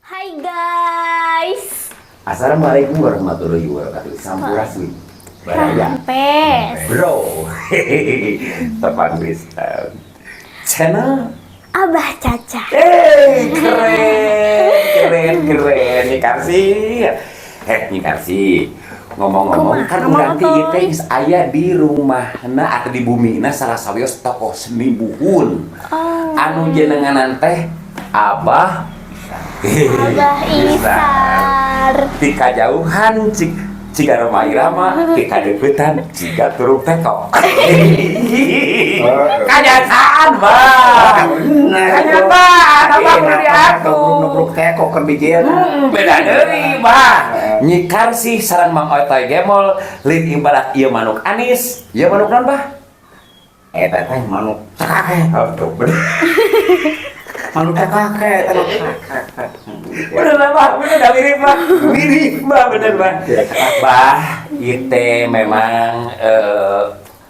Hai guys. Assalamualaikum warahmatullahi wabarakatuh. Sampurasun. Baraya. Rampes. Bro. Tepang pisan. Channel Abah Caca. Eh, keren, keren, keren. Nyi Karsi. Eh, Nyi Karsi. Ngomong-ngomong, Kumaha, kan urang teh ieu teh Toy? Geus aya di rumahna atau di bumina salah sawios tokoh seni buhun. Oh. Anu jenenganan teh Abah Abah Isar. Ti kajauhan cik ciga Rhoma Irama, ti kadeuketan ciga turuk teko. Kanyataan, Bang. Kanyataan, apa kudu diatur. Nubruk teko keur bijil. Beda deui, Bah. Nyi Karsi sareng Mang Otoy Gemol lin ibarat ieu manuk anis. Ieu manuk naon, Bah? Eta teh manuk cakake. Oh, tuh, bener. Manuk cakake eta mah. Bener lah, Bah. Bener dah mirip, Bah. Mirip, Bah, bener, Bah. Bah, ieu teh memang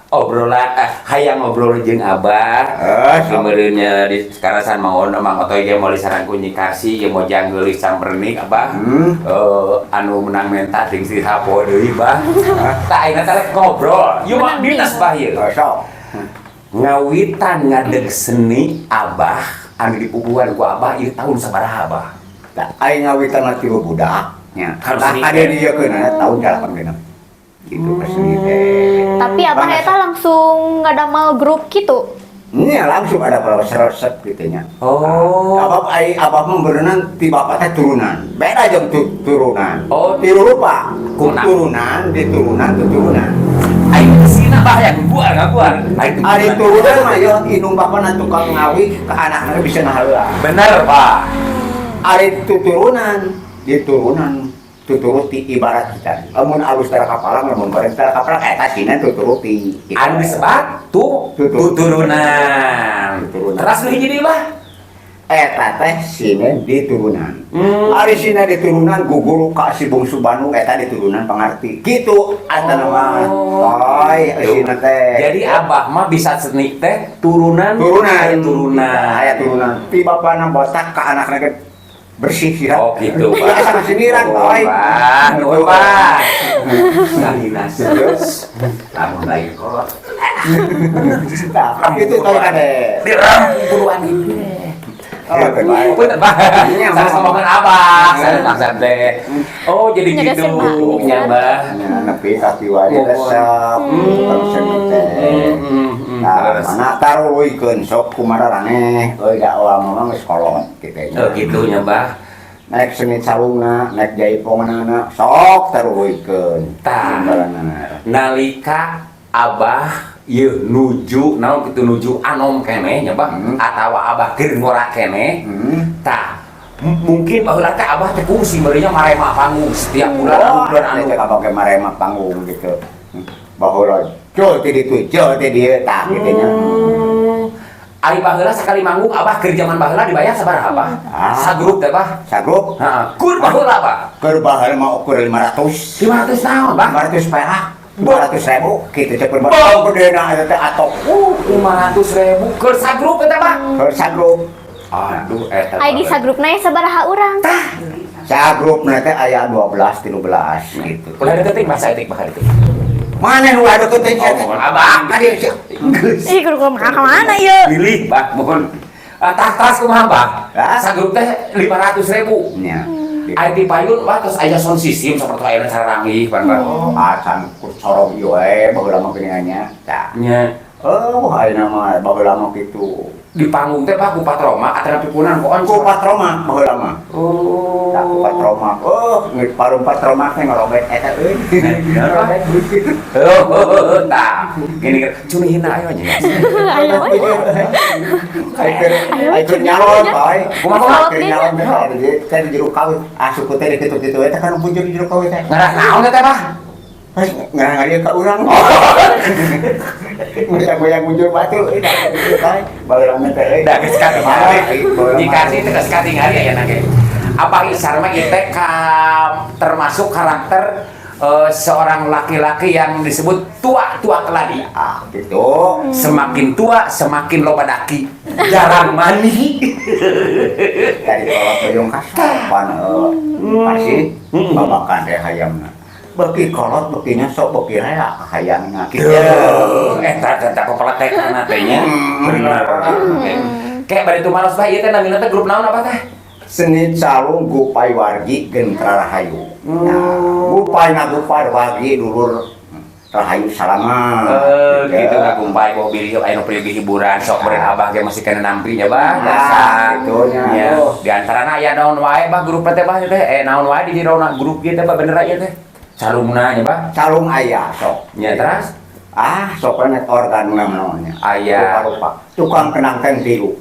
obrolan hayang ngobrol jeung Abah. Eh, sok. Sebenarnya di karasan Mang Ono, Mang Otoy Gemol sareng ku Nyi Karsi ieu mojang geulis sampernik, Abah. Anu menang menta ting si hapo deui, Bah. Tah, ayeuna teh rek ngobrol. Ieu mah Menang dinas, deui. Bah, ieu. Eh, sok. Ngawitan ngadeg seni Abah anu dipupuhan ku Abah ieu tahun sabaraha, Abah? Tah, aing ngawitan mah tilu budak nya. Harus Tah seni ada teh. Dieu keun tahun 86. Gitu ke seni teh. Tapi Abah Bangsa. Eta langsung ngadamal grup gitu. Ini langsung ada para resep gitu nya. Oh. Abah ai abah mah berenang ti bapak teh turunan. Beda jeung turunan. Oh. Tilu rupa. Kunaon? Turunan, diturunan, tuturunan. Aing kesina, Bah, yang gua ngaguar. Aing Ari turunan mah ieu indung bapana tukang ngawi ke anakna bisa ngaheula. Bener, Pak. Ari tuturunan, diturunan tuturuti ibarat kita. Lamun alus tara kapalang, lamun bareng tara kapalang eta sina tuturuti. Gitu. Anu disebat tuh tuturunan. Tuturunan. Teras nu hiji deui, Bah. Eta teh sina diturunan. Hmm. Ari sina diturunan guguru ka si bungsu Bandung eta diturunan pangarti. Gitu eta mah. Oh. Oi, sina teh. Jadi Abah mah bisa seni teh turunan. Turunan. Aya turunan. Aya turunan. Ti bapana botak ka anakna ge bersih sih. Oh gitu, Pak. Asa sindiran, Oh, oi. Pak. Nuhun, Pak. Salina lamun lain kolot. Tah, itu tadi kade. Dirampung buruan ini. Oh, baik. Punten, Pak. Iya, Saya Mak. ngomongin Abah, saya maksud teh. Oh, jadi Nya gitu gesek, Pak. nya, Bah. Ya, nepi ka kiwari resep tukang seni teh. Nah, Terus. mana taruluykeun sok kumaraneh euy da awal mah geus kolot kitu nya. Oh gitu nya, Bah. Naik seni calungna, naik jaiponganna, sok taruluykeun. Tah. Timbalanna. Nalika Abah ieu nuju naon kitu nuju anom keneh nya, Bah, atawa Abah keur ngora keneh. Tah, mungkin baheula teh Abah teh kungsi meureunnya marema panggung setiap bulan anu Wah, bulan anu. teh kabake marema panggung gitu. Baheula jol ti ditu, jol ti dieu tah kitu nya. Ari baheula sakali manggung Abah keur zaman baheula dibayar sabaraha, Abah? Ah. Sagrup teh, Bah. Sagrup Heeh. Kur baheula, Bah. keur baheula mah ukur 500. 500 naon, Bah? 500 perak. 200 ribu gitu cek Boh. bedena eta teh atok. 500 ribu keur sagrup eta, Bah. Keur sagrup. Aduh, eta. Ai di sagrupna ya sabaraha urang? Sagrupna teh aya 12 13 gitu. Ulah deketin bahasa etik, bahasa etik. Mana nu ada teh? Oh, mohon Abah. Tadi sih. Geus. Ih, kudu kumaha ka mana ieu? Pilih, Bah, mohon. Ah, tah tas kumaha, Bah? Ah. Sagrup teh 500 ribu. Nya. Ai di payun, Bah, terus aya sound system seperti aya saranggih, Pan, Bah. Acan ku sorong ieu we baheula mah geuningan nya. Tah. Nya. Oh, ayeuna mah baheula mah kitu. Di panggung teh, Bah, ku patroma atanapi kunan ku Ku oncor? Patroma baheula mah. Oh. Tah, ku patroma. Oh, ngeut parum patroma teh ngarobet eta euy. Ngarobet. Oh, tah. Gini cunihina ayo nya. Ayo we. Ayo keur nyalon, Pak. Kumaha, kumaha? Keur nyalon teh teh di jero kawin. Ah, suku teh di kitu-kitu eta kan punjul di jero kawin teh. Ngarah naon teh, Bah? Pas ngarah ngadia ka urang. Goyang-goyang munjul batu euy da kitu teh. Baheula mah teh euy. Da geus katingali. Baheula mah. Dikasih teh geus katingali aya ge. Abah Isar mah ieu teh ka termasuk karakter Seorang laki-laki yang disebut tua-tua keladi. Ah, gitu. Semakin tua semakin loba daki. Jarang mandi. Dari kolot hoyong kasopan pasti babakan teh hayamna. Beuki kolot beuki sok beuki rea hayangna kitu. Eta eta pepeletekan teh nya. Bener. Oke. Kayak bari tumaros, Bah, ieu teh namina teh grup naon apa teh? Seni calung Gupai Wargi Gentra Rahayu. Nah, Gupai ngagupai, Wargi dulur, Rahayu salaman. Eh, gitu ngagumpay bawa bilih aya nu pergi hiburan sok beureun Abah ge masih kena nampi nya, Bah. Nah, Jasa. gitu nya. Ya, di antarana aya naon wae, Bah, grup teh, Bah, teh naon wae di jerona grup ieu teh, Bah, bener ieu teh. Calungna nya, Bah. Calung aya sok. Nya teras. Ah, sok net organ namanya. Aya. Rupa-rupa. Tukang kendang teh tilu.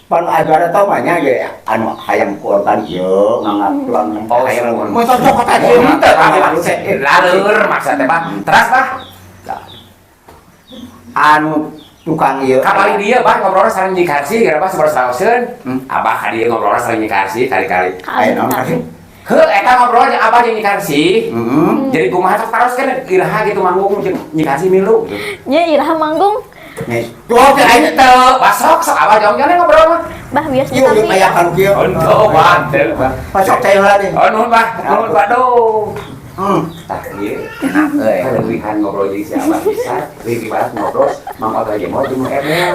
Pan acara tau mah nya ge anu hayang ku organ ieu nganggap tukang Oh, hayang. sumuhun. Mun cocok kata sieun Teu laleur maksud teh, Bah. Teras, Bah. Anu tukang ieu. Kamari dia, Bah, ngobrol sareng Nyi Karsi gara, Bah, sabaraha saoseun. Abah ka dieu ngobrol sareng Nyi Karsi kali-kali. Aya naon kasih? Heuh, eta ngobrol jeung Abah jeung Nyi Karsi. Heeh. Jadi kumaha sok taroskeun iraha gitu manggung jeung Nyi Karsi milu gitu. Nya iraha manggung. Nih, tuh teh aing Teu, basok sok Abah jong-jong ngobrol mah. Bah, biasa ieu tapi. Aya kan kieu. Oh, teu, Bah, teu, Bah. Pasok teh heula deh. Oh, nuhun, Bah. Nuhun, Bah. Duh. Tah ieu Enak euy. Kelebihan ngobrol jeung si Abah bisa, leuwih ibarat ngobrol Mang Otoy Gemol jeung Emel.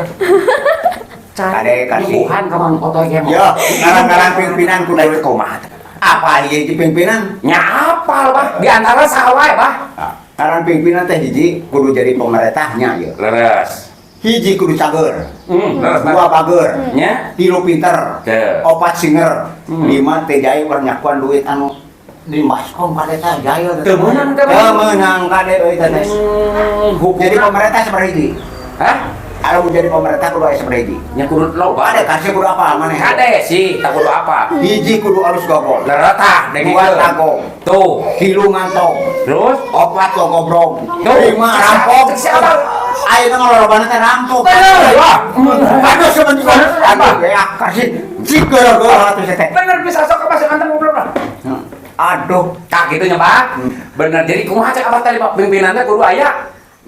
Kade kasih. Nyuguhan ka Mang Otoy Gemol. Yo, ngaran-ngaran pimpinan kudu Kumaha? Apa ieu di pimpinan? Nya apal, Bah. Di antara saha wae, Bah? Nah, ngaran pimpinan teh hiji kudu jadi pemerintahnya ieu. Leres. Hiji kudu cager. Leres, Bah. Dua bager. Nya. Tilu pinter. Teu. Opat singer. Lima teh jaya urang nyakuan duit anu di baskom kade teh jaya. Teu meunang teh, Bah. Teu meunang kade euy teh. Hukumna. Jadi pemerintah seperti ini. Hah? Kalau jadi pemerintah kudu aya seperti ini. Nya kudu loba. Kade kasih kudu apa maneh? Kade sih, tak kudu apa. Hiji kudu alus gogol. Leres tah, Dua tagong. Tuh. Tilu ngantong. Terus? Opat gogobrong. Tuh. Lima rampok. Cek siapa? Ayeuna ngalorobana teh rampok. Bener. Wah. Aduh sebentar. Aduh ya kasih cik gara-gara atuh teh. Bener bisa sok apa sih mantan ngobrol lah. Aduh, Tah gitu nya, Pak. Bener. Jadi kumaha cek Abah tadi, Pak, pimpinannya kudu aya.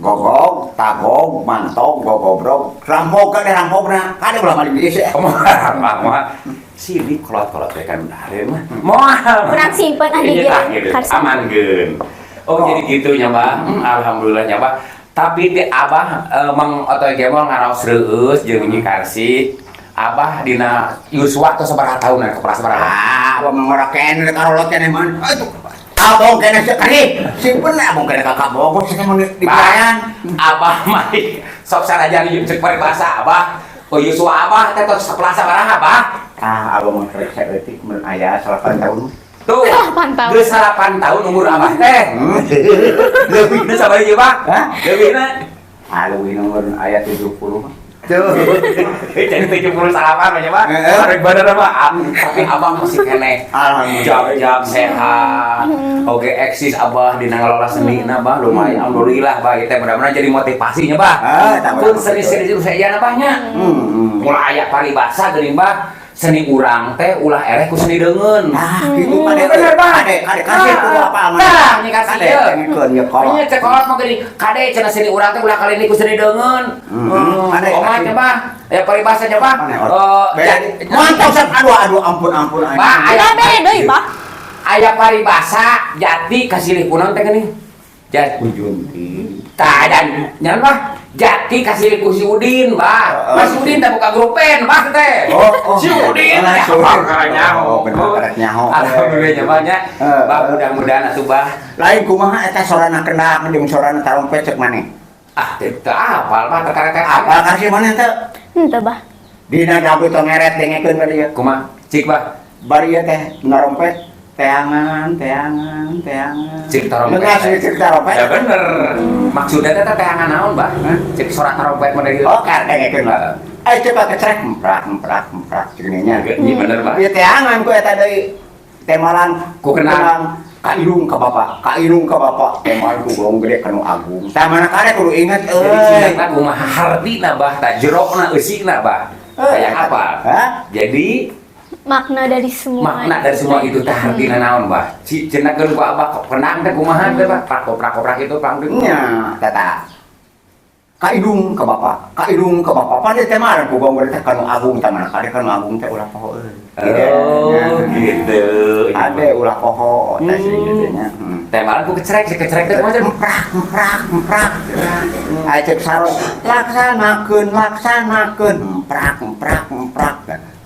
Gogog, tagog, mantog, gogobrog, rampok kade rampokna. Kade ulah maling deui sih. Kumaha, kumaha. Sini kolot-kolot teh kan are mah. Moal. Kurang simpen ah di Iya, tah, dieu. gitu. Karsi. Aman geun. Oh, jadi gitu nya, Bah. Alhamdulillah nya, Bah. Tapi di Abah Mang Otoy Gemol ngaraos reueus jeung Nyi Karsi. Abah dina yuswa atau sabaraha tahun kepala sabaraha? Ah, abah mah ngora keneh karolot keneh man. Aduh. Abong keneh sih kari. Simpen abong keneh kakak Bogor sih mun di pelayan. Abah mah sok sanajan cek paribasa Abah. Oh, yuswa Abah teh tos sapelah sabaraha, Bah? Ah, abah mah kerek saeutik mun aya 8 tahun. Tuh. 8 tahun. Geus 8 tahun umur Abah teh. Leuwihna sabaraha ieu, Pak? Hah? Leuwihna. Ah, leuwih nomor aya 70 mah. Tuh. Jadi 78 aja, Pak. Heeh. Tarik bener, Pak. Tapi Abah masih keneh. Alhamdulillah. Jam-jam sehat. Oke, eksis Abah dina ngelola seni na, Bah, lumayan. Alhamdulillah, Bah, ieu teh mudah-mudahan jadi motivasinya, Bah. Ah, eta Pun seni-seni itu saya Bah nya. Mulai aya paribasa geuning, Bah. Seni urang teh ulah ereh ku seni deungeun. Nah, gitu kade. Bener, Bah. Kade, kade kasih kudu apa aman. Tah, nya kasih Kade, ieu. dengekeun ye kolot. Nya cek kolot mah geuning. Kade cenah seni urang teh ulah kali ini ku seni deungeun. Kade, Omat kasih. nya, Bah. Ya paribasa nya, Bah. Eh, Mantap sap aduh aduh ampun ampun. Bah, aya Udah beda deui, Bah. Aya paribasa jati kasilih kunaon teh geuning? Jati Ujunti. Tah dan nyan, Bah. Jati kasilih ku si Udin, Bah. Mas Udin teh buka grup band, Bah teh. Oh, oh. Si Udin Ah, teh si Udin. apa nyaho. Oh, bener karek nyaho. Alhamdulillah nya, Bah nya. Eh, Bah eh. mudah-mudahan atuh, Bah. Lain kumaha eta sorana kendang jeung sorana tarompet cek maneh? Ah, teu teu apal, Bah, perkara teh. Apal kasih maneh teh? Henteu, Bah. Dina dagu tongeret dengekeun bari ieu. Kumaha? Cik, Bah. Bari ieu teh ngarompet teangan teangan teangan. Cik tarompet. Dengar sih cik tarompet. Ya bener. Maksudnya teh teangan naon, Bah? Cik suara tarompet mah dari Oh, kan dengekeun lah. Eh cepat kecrek emprak emprak emprak cenah. Iya bener, Bah. Ieu teangan ku eta deui. Temalan Ku kenang. Ka irung ka bapak, ka irung ka bapak, temalan ku gong gede kanu agung. Tah mana kare kudu inget Jadi euy. cinta kumaha hartina, Bah, tah jerokna eusina, Bah. Kayak apa? Hah? Jadi Makna dari semua. Makna dari semua itu teh artina naon, Bah? Cenahkeun ku Abah kok kendang teh kumaha teh, Bah? Prak koprak koprak itu pang. Nya, tata. Ka indung ka bapak, ka indung ka bapak. Pan teh mah ku gong teh kanu agung teh mana kade kanu agung teh ulah poho euy. Oh, gitu. Ade ulah poho teh sih gitu nya. Teh malah ku kecerek, si kecerek teh kumaha? Emprak, emprak, emprak. Aya cek saron, laksanakeun, laksanakeun. Emprak, emprak, emprak.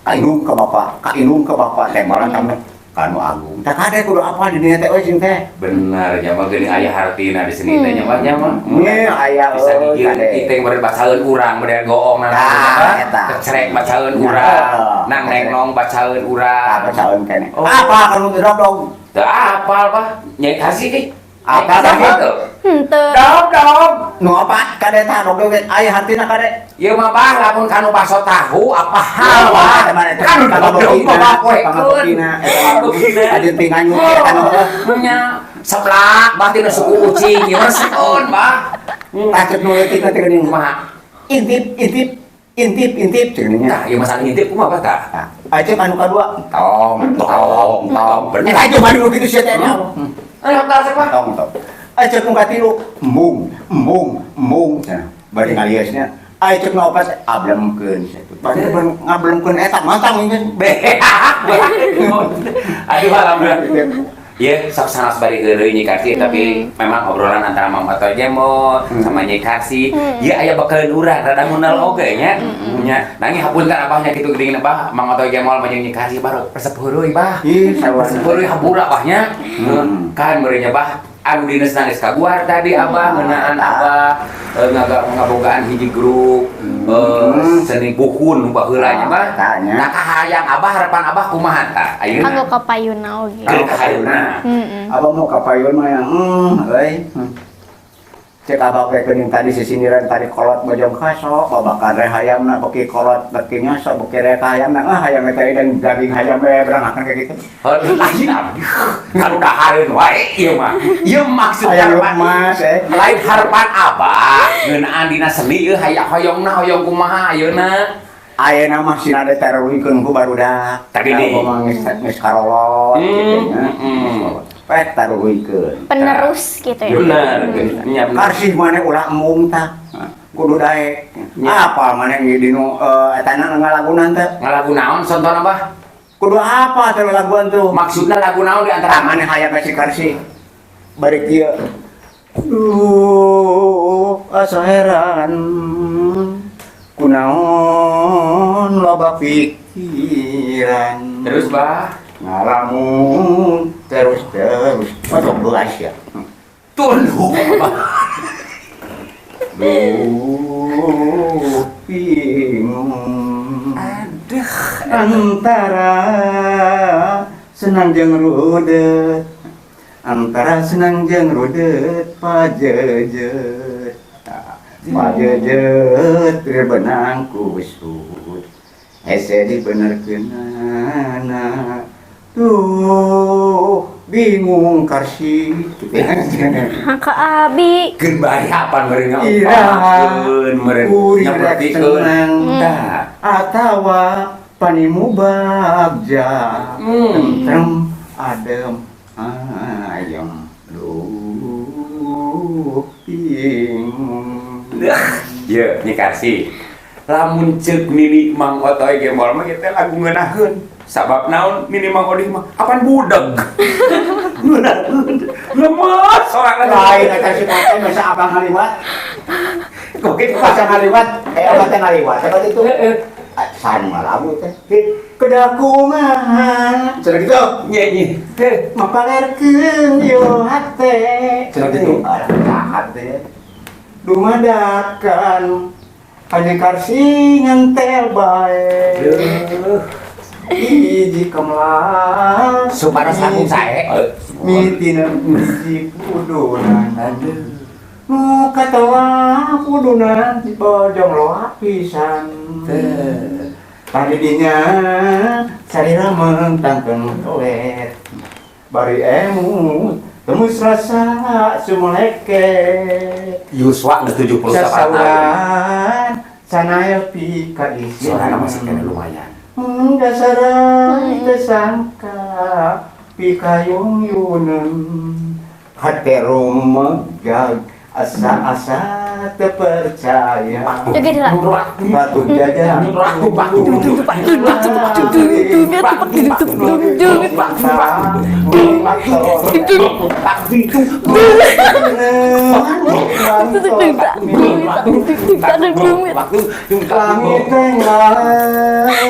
Ka indung ka bapak, ka indung ka bapak teh malah teh kanu agung. Tah kade kudu apa di dinya teh euy sing teh. Benar, nya mah geuning aya hartina di seni teh nya mah nya mah. Nya aya bisa euy gigir kade. iteng bade bacaeun urang bade goong nang Tah, eta. Kecerek bacaeun urang, nang kecerek. Neng nong bacaeun urang. Apa caeun kene? Oh. Apa kanu dong? Teu apal, Bah. Nyai kasih ih. Apa Nyai tadi? teu? Henteu. Dong dong. Nu apa? Kade tah dong dong aya hartina kade. Ieu mah, Bah, lamun kanu baso tahu apa hal, Bah? Kan dong dong mah Bah poekeun. Eta adi tinganyu eta nu Nya seblak bah tina suku ucing ieu mah seun, Bah. Tah cek nu leutik teh geuning. Kumaha? Intip, intip, intip, intip cek geuning. Tah, ieu masalah ngintip kumaha, Bah, tah? Tah, aya cek anu kadua tong Tong, tong, bener. Eta coba dulu kitu sia teh. Ayo tah sek, Bah. Tong tong. Aya cek nu katilu embung, embung, embung cenah. Bari ngaliasnya. Aya cek nu opat ablemkeun sia. Bari ngablemkeun eta mantang ini. Be. Aduh, alhamdulillah. Ya, sok sanas bari heureuy Nyi Karsi, tapi memang obrolan antara Mang Otoy Gemol sama Nyi Karsi, ya aya bakaleun urang rada munal oge nya. Nya, nanging hapunten abahnya kitu geuning Bah, Mang Otoy Gemol jeung Nyi Karsi baru resep heureuy, Bah. Ih, Resep heureuy hampura Bah nya. Kan meureun nya, Bah, anu dinas nangis kaguar tadi Abah ngeunaan Abah ngabogaan hiji grup seni buhun baheula nya, Bah. Tah, nya. Nah, kahayang Abah, harapan Abah kumaha tah ayeuna? Kanggo kapayuna oge. Keur kapayuna. Heeh. Abah mau kapayun mah yang euy. Cek abah kayak geuning tadi sisindiran tadi kolot bojong kaso babakan re hayamna beki kolot beki nyoso beki re hayamna ah hayam eta dan daging hayam we berangakan kayak gitu. Heuh, lain abdi. Kalau dahareun wae ieu mah. Ieu maksud Hayam harapan emas eh. Lain harapan Abah ngeunaan dina seni ieu hayang hoyongna hoyong kumaha ayeuna? Ayeuna mah sina teh taruhikeun ku barudak. Tadi nih. Abah mah geus geus karolot gitu nya. Pek taruhikeun. Penerus gitu ya. Bener, nya bener. Karsih maneh ulah embung tah. Kudu daek. Apa maneh di nu eta na ngalagunan teh? Ngalagu naon contohna, Bah? Kudu apa teh laguan tuh? Maksudna lagu naon di Tah antara maneh hayang ka si Karsih. Bari kieu. Duh, asa heran. Kunaon loba pikiran. Terus, Bah? Ngalamun terus terus. Oh, belas ya. Tunduk, Bah. Duh, bingung. Aduh. Antara senang jeung rudet, antara senang jeung rudet pajejet pajejet benang kusut hese dibenerkeunana. Tuh bingung Karsi. Ka abi. Keur bari apaan meureun Iraha ngaompakeun meureun kuring rek nyapertikeun. senang Tah. atawa panimu bagja tentrem adem ayem. Duh, bingung. Ye, Nyi Karsi. Lamun ceuk Nini Mang Otoy Gemol mah ieu teh lagu ngeunaheun. Sabab naon Nini Mang Odih mah apan budeg. Ngeunaheun. Lemes sorangan. Lain eta si Otoy masa abang ngaliwat. Kok gitu? Masa ngaliwat, eh abang teh ngaliwat. Sebab itu Heeh. saha nu ngalagu teh? Kedakungan. Cenah gitu. Nye nye. Heh. Mapalerkeun yo hate. Cenah gitu. Alah, jahat teh. Dumadakan hanya Karsi ngentel bae. Duh. Hiji kemlas. Supados langkung sae. Mitina hiji kudunan. Nu katawa kudunan di bojong loa pisan. Tadi dinya sarira mentangkeun tolet. Bari emut tembus rasa sumuleke. Yuswa geus 78 tahun. Sasauran sanaya pika Suarana masih kena lumayan. Dasar tersangka pikayung-yuneun hate rumegag asa-asa terpercaya. Joget lah. Batu jajan.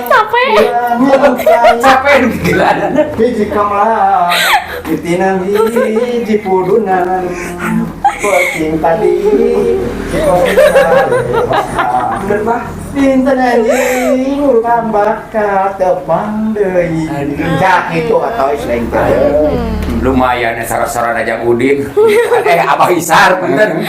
Capek. Capek gila. Hiji kamlah itinan hiji pudunan peuting tadi. Bener, Bah. Dinten anjing urang bakal tepang deui. Cak itu atau selain teh. Lumayan ya sara-sara Jang Udin. Eh, Abah Isar bener.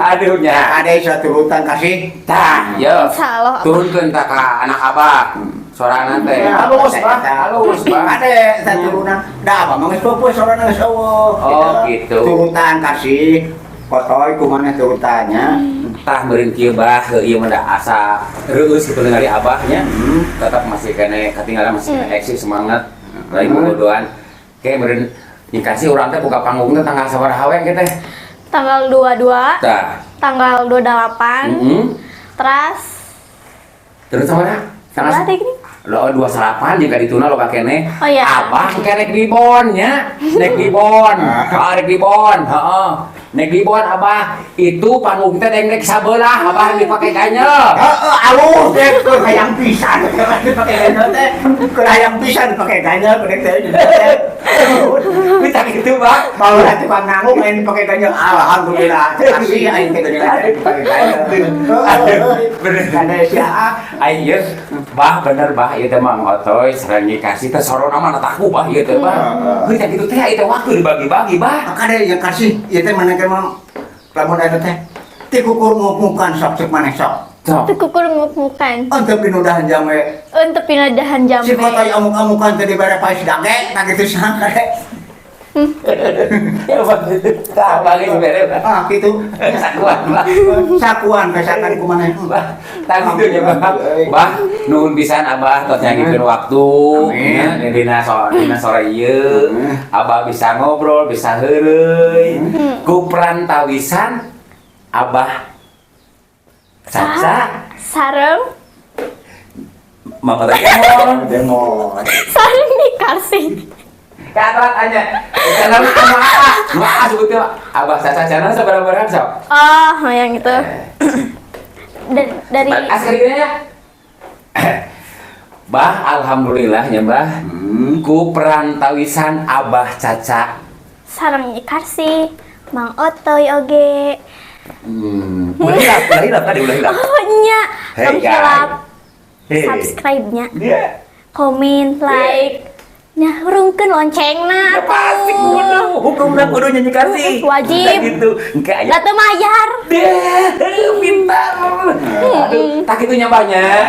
Aduh nya. Ada satu turutan kasih. Tah, yo. Insya Allah. Turunkeun tah ka anak Abah. Sorana teh. Halus, Bah. Halus, Bah. Ada satu turunan. Dah, abah mah geus popoe sorana geus eueuh. Oh, gitu. Turutan kasih. Kotoy kumaha turutannya? Tah meureun kieu, Bah, heuh ieu mah da asa reueus kitu ningali Abahnya. Tetap masih kene ketinggalan, masih kene eksis semangat. Lain bobodoan. Kayak meureun dikasih urang teh buka panggung teh tanggal sabaraha we teh? Tanggal 22, Tah. Tanggal 28, terus Terus sabaraha? Tanggal Sebelah deh gini. Lo 28 juga dituna lo kene. Oh, iya. Abah ke rek dibon nya. Rek dibon. Ah, rek dibon, heeh. Nek dibon Abah, itu panggung teh deng rek sabelah Abah dipake ganyel. Heeh, alus deh, keur hayang pisan dipake ganyel teh. Keur hayang pisan dipake ganyel bedek teh. Minta gitu, Bah. Kalau tukang nanggung main dipake ganyel, alhamdulillah. Kasih aing teh ganyel dipake ganyel. Bener. Kada sia. Ayo, Bah, bener Bah, ieu teh Mang Otoy sareng kasih teh sorona mah tahu Bah ieu teh, Bah. Heuh teh kitu teh ieu teh waktu dibagi-bagi, Bah. Kade yang kasih ieu teh mana teh mah lamun eta teh ti kukur nguk-ngukan sok cek maneh sok. Sok. Itu kukur nguk-ngukan. Untuk pinudahan jambe. Untuk pinadahan jambe. Si kotoy amuk-amukan teh dibere paes dage tak kitu sangka deh. Ya, Bah. Tah, bagi bere, Bah. Ah, gitu. Sakuan, Bah. Sakuan pesakan kumaha. Bah, tah kitu nya, Bah. Bah, nuhun pisan Abah tos nyangikeun waktu. Amin. Ya, dina sore ieu Abah bisa ngobrol, bisa heureuy. Ku perantawisan Abah Caca Sareng Mang Otoy Kemon. Demo. Sareng dikasih. Katrat aja. Channel anu AA. Nu AA sebutnya Abah Caca channel sabaraha sok? Oh, yang itu. Dari Asli ya. Bah, alhamdulillah nya, Bah. Ku perantawisan Abah Caca. Sareng dikasih Mang Otoy oge. Ulah hilap, ulah hilap tadi, ulah hilap. Oh nya, Hey, tong hilap guys. Hey. Subscribe-nya, Dia. Komen, like, nya hurungkeun loncengna. Ya pasti kudu, hukumna kudu nyanyi kasih. Wajib. Nah, gitu. Engke aya. Lah teu mayar. Deh, pintar. Aduh, tak kitu nya banyak.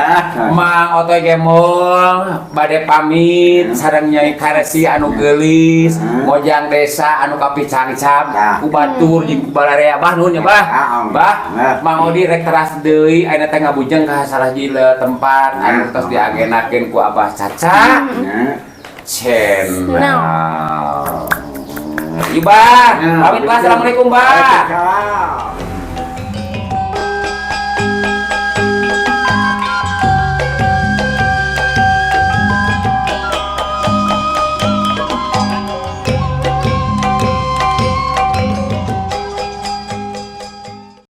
Mang Otoy Gemol bade pamit sareng Nyai Karesi anu geulis, mojang desa anu kapicangcam, ku batur jeung ku balarea. Bah, nuhun nya, Bah. Bah, Mang Odi rek teras deui ayeuna teh ngabujeng ka salah hiji tempat anu tos diagenakeun ku Abah Caca. Channel. Ieu, Bah, pamit, Bah. Assalamualaikum, Bah. Waalaikumsalam.